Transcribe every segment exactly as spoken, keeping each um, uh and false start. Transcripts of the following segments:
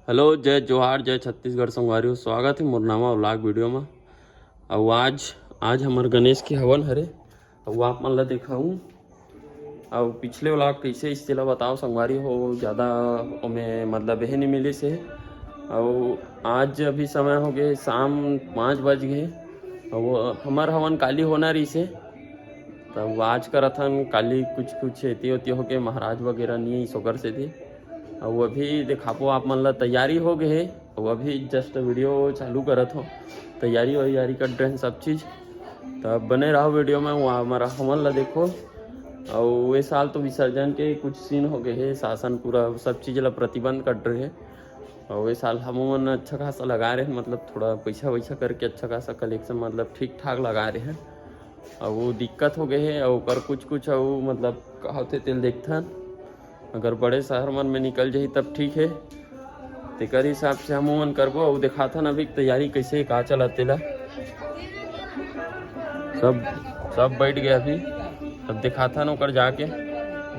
Hello, जय जोहार, जय छत्तीसगढ़ संगवारी हो। स्वागत हे मोर नवा vlog video में। अउ आज, आज हमर गणेश के हवन हरे, अउ आप मन ला देखाऊँ। अउ पिछले vlog कैसे इस तेला बताओ संगवारी हो, ज़्यादा ओमे मतलब यही नहीं मिलिस हे। अउ आज अभी समय हो गए शाम पाँच बज गए, अउ हमर हवन काली होना रहिस हे, तब आज करत हन। काली कुछ कुछ एती ओती होके महाराज वगैरह नहीं आइस ओकर सेती। अउ अभी देखाबो आप मन ला, तैयारी हो गए हे। अउ अभी just video चालू करत हो, तैयारी वैयारी कर रहे हैं सब चीज़। तब बने रहो video में, वहाँ हमारा हवन ला देखो। अउ ये साल तो विसर्जन के कुछ scene हो गए हे, शासन पूरा सब चीज़ ला प्रतिबंध कर रहे हे। अउ ये साल हम मन अच्छा खासा लगा रहे हैं, मतलब थोड़ा पैसा वैसा करके अच्छा खासा collection मतलब ठीक ठाक लगा रहे हैं। अउ वो दिक्कत हो गए हे, अउ ओकर कुछ कुछ अउ मतलब का होथे तेल देखथन। अगर बड़े शहर मन में निकल जाही तब ठीक हे, तेकर हिसाब से हम मन करबो। अउ देखाथन अभी तैयारी कैसे का चलत तेला। सब, सब बैठ गए अभी, तब देखाथन ओकर जाके।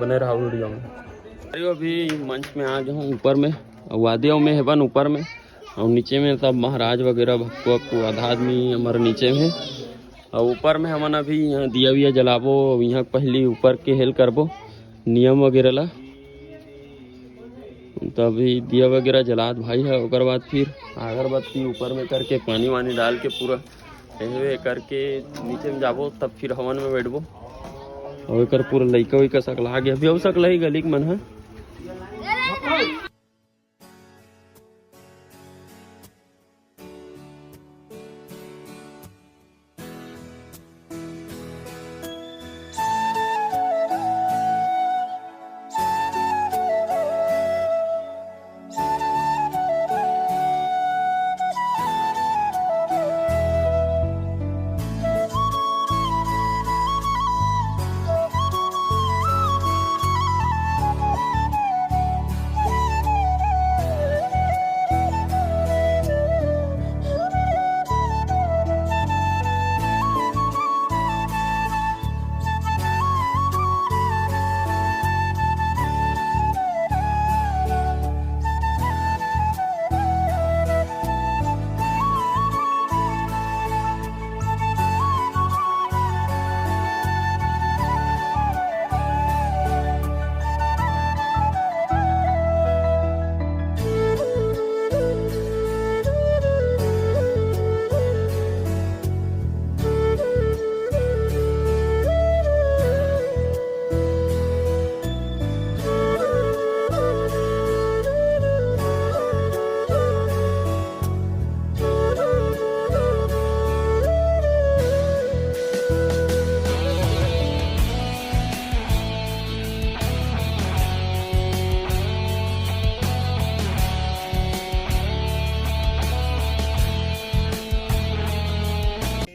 बने रहो video में। अरे अभी मंच में आ गए हूँ ऊपर में, अउ वाद्यों में हेबन ऊपर में, अउ नीचे में सब महाराज वगैरह भक्कू वक्कू आधा आदमी हमारे नीचे में। अउ ऊपर में हमन अभी यहाँ दिया विया जलाबो, अउ यहाँ पहली ऊपर के हेल करबो नियम वगैरह ला। तो अभी दिया वगैरह जलात भाई है, ओकर बाद फिर अगरबत्ती ऊपर में करके पानी वानी डाल के पूरा एहवे करके नीचे में जाबो, तब फिर हवन में बैठबो। अउ एकर पूरा लइका वइका सकला गे, अभी अउ सकला ही गली के मन है।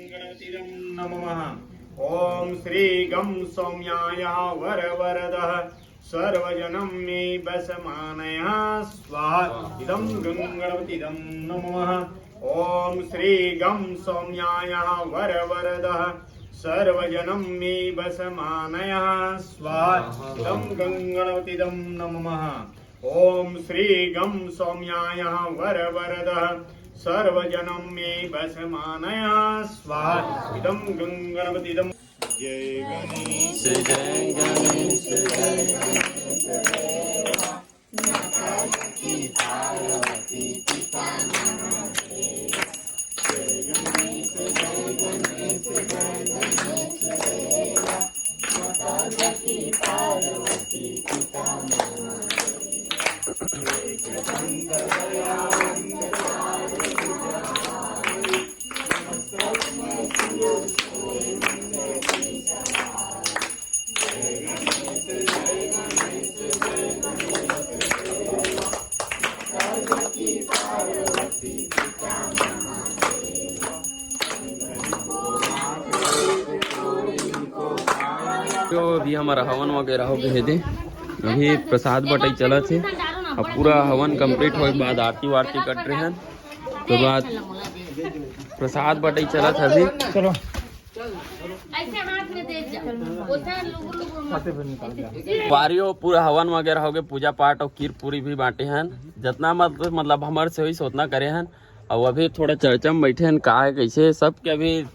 गणपतिदं नमः। ॐ श्री गं सौम्याय वरवरदः सर्वजनं मे वसमानयः स्वाहा। इदं गं गणपतिदं नमः। ॐ श्री गं सौम्याय वरवरदः सर्वजनं मे वसमानयः स्वाहा। इदं गं गणपतिदं नमः। ॐ श्री गं सौम्याय वरवरदः सर्वजनं मे वसमानयः स्वाहा। इदं गं गणपतिदं। जय गणेश, जय गणेश, जय गणेश। तो अभी हमारा हवन वगैरह हो गए हे दे, अभी प्रसाद बटाई चलत हे। अब पूरा हवन complete होए के बाद आरती वारती कट रहे हैं, तो बाद प्रसाद बटाई चलत हे अभी। चलो। ऐसे हाथ में दे जा। ओथा लुगु लुगु मत। वारी हो, पूरा हवन वगैरह हो गए, पूजा पाठ और खीर पूरी भी बांटे हैं। जितना मत-, मतलब हमर से होइस ओतना करे हन। अउ अभी थोड़ा चर्चा में बैठे हन, का है, कैसे, सबके अभी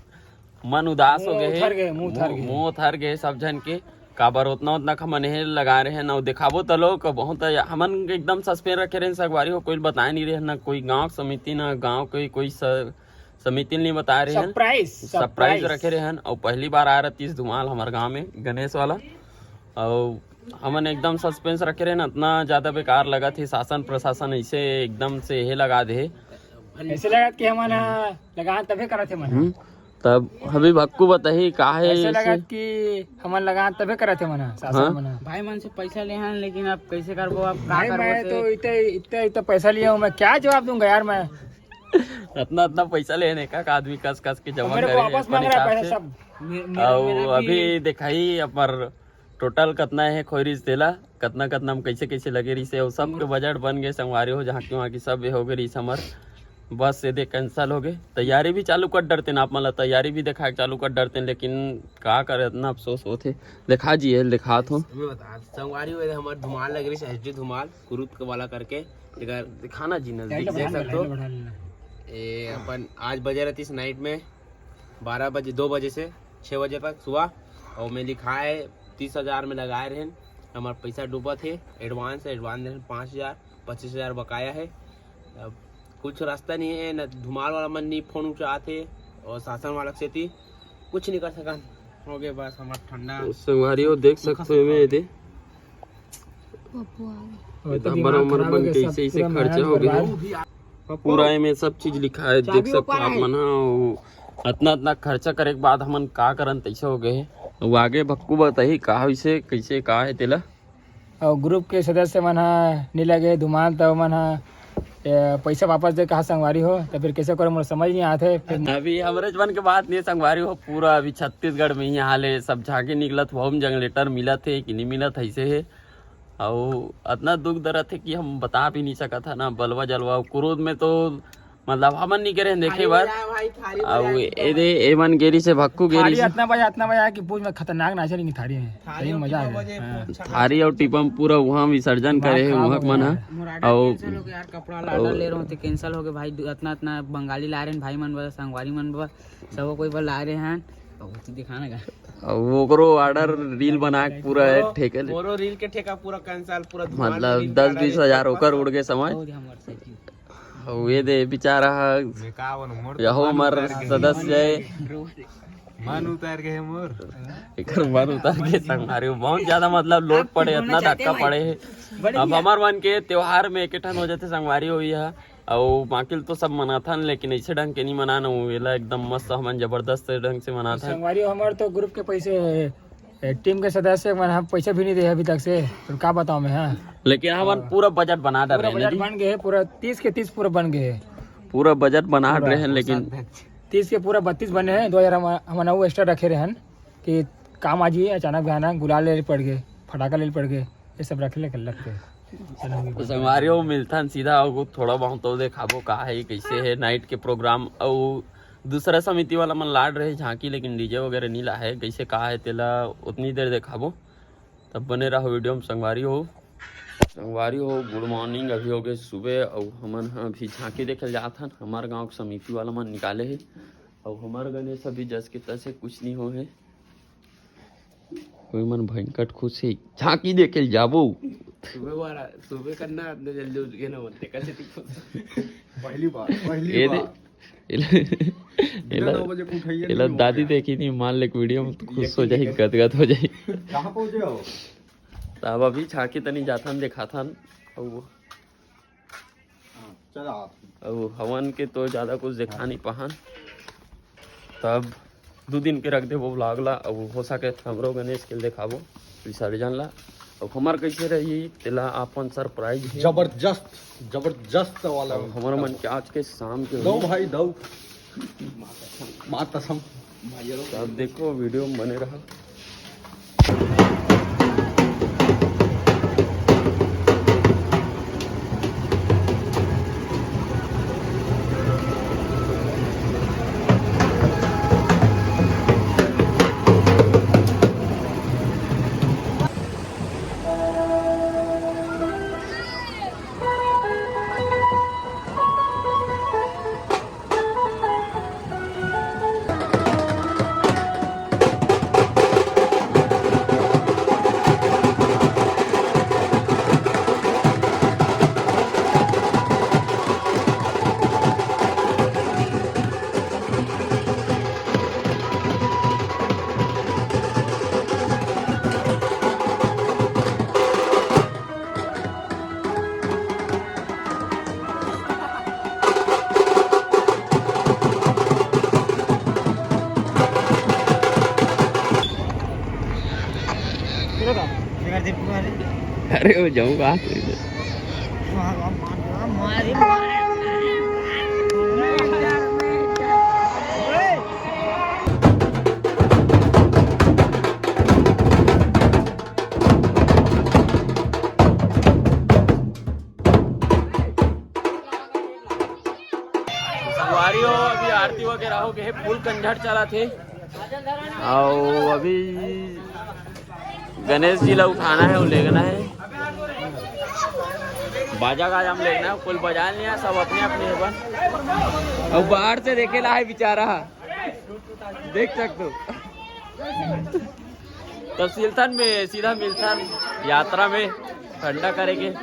मन उदास हो गए हे। मुंह उथर गए, मुंह उथर गए। मुंह उथर गए सब झन के। काबर ओतना ओतना खमन हे लगा रहे हैं ना, दिखाबो त लोग बहुत हमन एकदम सस्पेंस रखे रहे हैं संगवारी हो, कोई बताए नहीं रहे ना, कोई गांव समिति ना गांव के कोई स-, समिति नहीं बताए रहे हैं। Surprise, surprise surprise. रखे रहे हैं। और पहली बार आ रहा तीस धुमाल हमारे गांव में गणेश वाला, और हमन एकदम सस्पेंस रखे रहे हैं, इतना ज्यादा बेकार लगा थी। शासन प्रशासन ऐसे एकदम से हे लगा दे। ऐसे लगा कि हमन ह लगान तभे करत हे मन ह। हम्म, तब अभी भक्कू बताही का है ऐसे ऐसे? लगा कि हमन लगान तभे करत हे मन ह, शासन हाँ? मन ह। भाई मन से पैसा ले हन, लेकिन अब कैसे करबो, अब का भाई, करबो मैं से? तो इतने, इतने, इतने पैसा लिया हूँ, मैं क्या जवाब दूंगा यार मैं? इतना, इतना पैसा ले हन, एक, एक आदमी कस, कस के जमा मेरे को करे हे वापस अपन मांग रहा है हिसाब पैसा से। सब। मे-, मेरा, और मेरा भी अभी दिखाही अपन टोटल कतना हे खोइरिस तेला, कतना कतना में कैसे कैसे लगे रहिसे, अउ सबके बजट बन गए संगवारी हो, जहाँ की वहाँ की सब हो गए रहिस हमर। बस ये दे कैंसिल हो गए। तैयारी भी चालू कर डरते ना आप, मतलब तैयारी भी देखा चालू कर डरते, लेकिन का करे, इतना अफसोस होते। देखा जी, ये दिखात हो। मैं बता, संगवारी हो, हमर धुमाल लग रही है, एसडी धुमाल, कुरुत के वाला करके। दिखा, दिखाना जी, नजदीक देख सकते हो। ये अपन आज बजे रहती नाइट में बारह बजे, दो बजे से छः बजे तक सुबह, और मैं लिखाए तीस हजार में लगाए रहेन। हमार पैसा डूबत हे, एडवांस, एडवांस दे रहेन पाँच हजार, पच्चीस हजार बकाया है। अब कुछ रास्ता नहीं है, न धुमाल वाला मन नहीं फोन उठात हे, और शासन वाला से थी कुछ नहीं कर सकन। हो गए बस हमार ठंडा। तो संगवारी हो देख सकते हो, ये दे पप्पू आ गए। ये तो हमर, दिमाग हमर खराब हो मन गया, कैसे सब ऐसे पूरा खर्चा मेहनत हो गया। बर्बाद। पूरा एमे सब चीज लिखा है, देख सकते हो आप मन ह। वो अतना, अतना खर्चा करे के बाद हमन का करन, तैसे हो गए। वो आगे भक्कू बताही का होइसे, कैसे का है तेला। और ग्रुप के सदस्य मन ह नी लगे, धुमाल त मन ह, ए, पैसा वापस दे कहा संगवारी हो, तो फिर कैसे करो, मोर समझ नहीं आते। फिर अभी हमरे मन के बात नहीं संगवारी हो, पूरा अभी छत्तीसगढ़ में ही हाल है, सब झांकी निकलत हो, हम जनरेटर मिलत है कि नहीं मिलत, ऐसे है। अउ अतना दुख दरद हे कि हम बता भी नहीं सकत हन ना, बलवा जलवा। अउ कुरुद में तो मतलब हमन नहीं करे देखे बर। अउ एदे एमन गेरी से भक्कू गेरी से। अतना बजा, अतना बजा कि पूछ में खतरनाक नाचे रही थारी में। सही मजा आ गया। हाँ। थारी अउ टिपम पूरा वहाँ विसर्जन करे हे वहाँ मन ह। अउ यार कपड़ा ला ले रहे हो तो कैंसिल हो गए भाई। अतना अतना बंगाली ला रहे हैं भाई मन बर, संगवारी मन बर, सब कोई बर ला रहे हैं। अब तू दिखाना का। अब ओकरो ऑर्डर रील बना के पूरा है ठेके ले। मोरो रील के ठेका पूरा कैंसिल, पूरा धुआं मतलब रील दस बीस हजार ओकर उड़ के समय। और ये हमर से की। अब ये दे बेचारा ह, मैं का बोलूं, मोर तो यहो मन हमर उतार गए। सदस्य है। मन उतार गए मोर। एकर मन उतार के संग मारे बहुत ज्यादा मतलब लोड पड़े, इतना धक्का पड़े है। अब हमार मन के त्योहार में एक ठन हो जाते संगवारी होई है। अउ बाकी तो सब मनाथन, लेकिन ऐसे ढंग के नहीं मनान। अउ एला एकदम मस्त हमन जबरदस्त ढंग से मनाथन। संगवारी हो, हमर तो ग्रुप के पैसे, ए, टीम के सदस्य मन हम पैसा भी नहीं दे अभी तक से, तो का बताऊं मैं, हाँ। लेकिन हमन हाँ। पूरा बजट बना डर पूरा रहे हैं बजट जी। बन गए है, पूरा तीस के तीस पूरा बन गए है। पूरा बजजट बना पूरा। रहे हैं, लेकिन तीस के पूरा बत्तीस बने हैं, दो हजार हम, हमन अउ एक्स्ट्रा रखे रहे हैं कि काम आ जाइए, अचानक भी आना, गुलाल ले पड़ गए, फटाका ले पड़ गए, ये सब रख ले कर लगते हैं। तो संगवारी हो, मिलथन सीधा, अउ थोड़ा बहुत तो देखाबो का है, कैसे है नाइट के प्रोग्राम। अउ दूसरा समिति वाला मन लाड रहे झांकी, लेकिन डीजे वगैरह नहीं ला है, कैसे का है तेला उतनी देर देखाबो। तब बने रहो वीडियो में संगवारी हो। संगवारी हो, गुड मॉर्निंग। अभी हो गए सुबह, अउ हमन ह अभी झांकी देखे ल जात हन। हमार गांव के समिति वाला मन निकाले हे, अउ हमार गणेश अभी जस के तस हे, कुछ नहीं हो है। कोई मन भयंकर खुश है, झांकी देखे जाबो। सुबह वाला, सुबह करना, इतने जल्दी उठ गए ना बोलते, कैसे ठीक होता? पहली बार, पहली ये दे, बार। एला, बिना एला, नौ बजे के उठाइए एला नहीं हो दादी गया। देखी नहीं, मान ले वीडियो में तो खुश हो यकीन जाही, नहीं। गदगद हो जाही। कहाँ पहुँचे हो? त अब अभी झांकी तनी जाथन, देखाथन। अउ हाँ, चला आप। अउ हवन के तो ज्यादा कुछ देखा नहीं पाहन। तब दू दिन के रख देबो व्लॉग ला, अउ हो सके त हमरो गणेश के देखाबो विसर्जन ला। अउ हमर कैसे रही तेला अपन सरप्राइज है। जबरदस्त, जबरदस्त वाला। अउ हमर मन के आज के शाम के दो होई। भाई दो। माँ कसम। तब देखो वीडियो में बने रहो। अरे वो जाऊंगा। संगवारी हो, अभी आरती वगैरह हो गए, फुल कंझट चला थे। और अभी गणेश जी ला उठाना है, वो लेगना है, बाजा गाजा में लेगना है, कोई बजा नहीं है, सब अपने अपने है बन। और बाहर से देखे ला है बेचारा, देख सकते हो। तब सिलथन में सीधा मिलथन यात्रा में ठंडा करेंगे।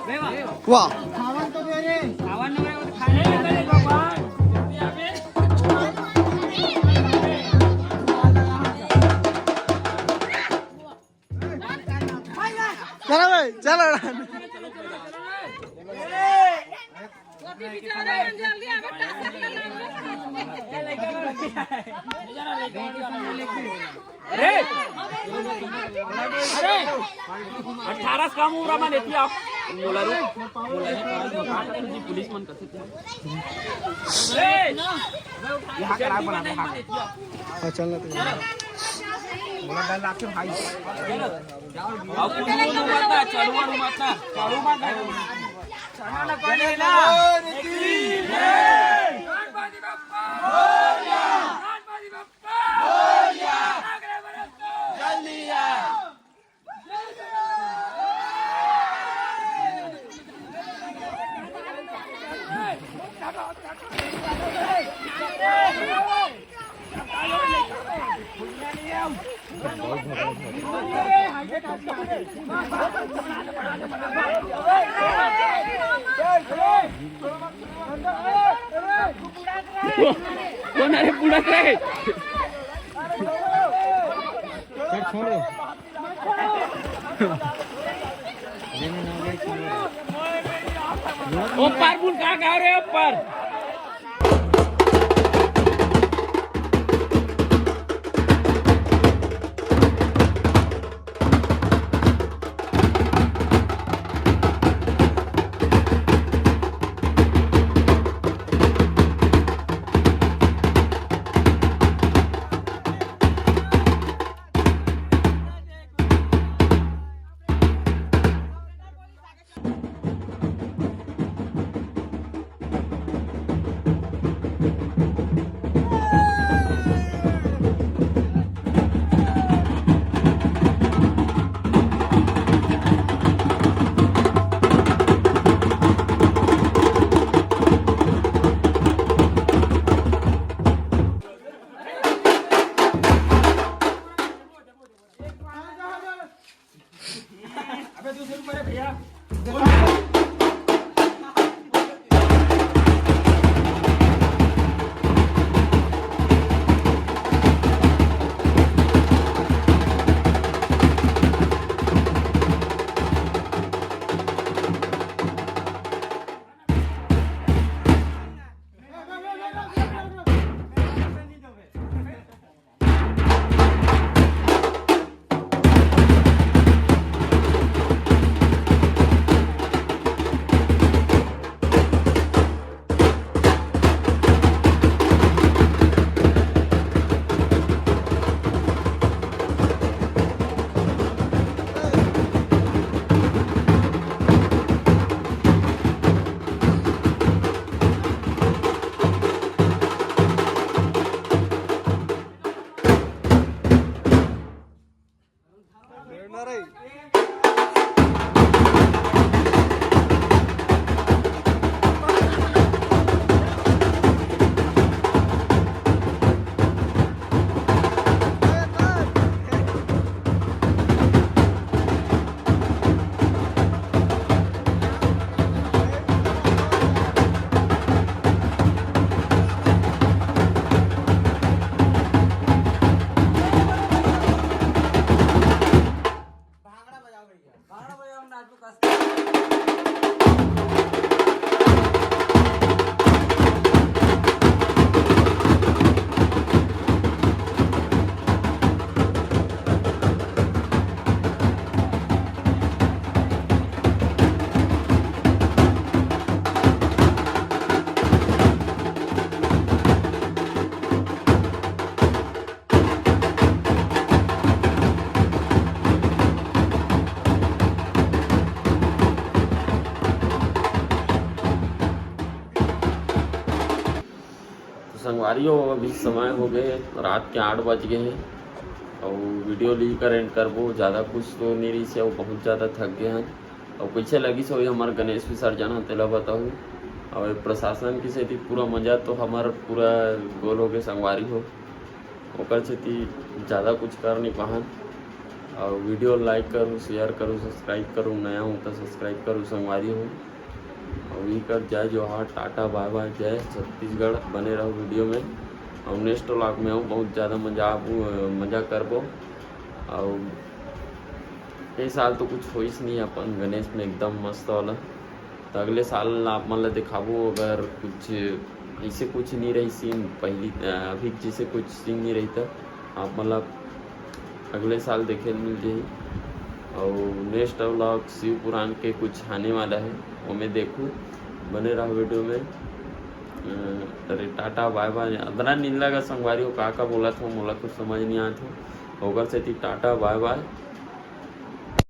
वाह। चलो भाई, चलो। अरे, अरे, अठारह से कम उम्र में लेती आप। बोला रे, बोला रे, पुलिस मन करते थे। अरे, यहाँ का राग बना दे, हाँ। हाँ, चलना तो। बोला डर लाग के भाई। अब कुछ मत ना, चढ़ू वालू मत ना। चढ़ू मत ना। कौन? अरे बुढ़ा रे। ऊपर बुल का गा रहे ऊपर। अबे दूसरे ऊपर है भैया। तो संगवारी हो, अभी समय हो गए, रात के आठ बज गए हैं और वीडियो ली कर एंड करबो। ज़्यादा कुछ तो नहीं रही से, वो बहुत ज़्यादा थक गए हैं। और कैसे लगी सो ये हमार गणेश विसर्जन है, तेला बताओ। और प्रशासन की सेती पूरा मजा तो हमार पूरा गोल हो गए संगवारी हो, ओकर सेती ज़्यादा कुछ कर नहीं पाहन। और video like करूँ, share करूँ, subscribe करूँ, नया हूँ तो subscribe करूँ संगवारी हो। और इही कर जय जोहार, टाटा bye bye, जय छत्तीसगढ़। बने रहो video में। और next vlog में हूँ, बहुत ज़्यादा मजा आबू, मजा करबो। और ये साल तो कुछ होइस नहीं अपन गणेश में एकदम मस्त वाला। तो अगले साल आप मन ला दिखाबो, अगर कुछ ऐसे कुछ नहीं रही scene पहली, अ, अभी जैसे कुछ scene नहीं रही तो आप मन ला अगले साल देखे ल मिल जाही। और next vlog शिव पुराण के कुछ आने वाला है, ओमे देखू, बने रहो video में। अ, अरे टाटा bye bye, अदना नीला का संगवारी हो, का का बोलत हो मोला कुछ समझ नहीं आत हो, ओकर सेती टाटा bye bye।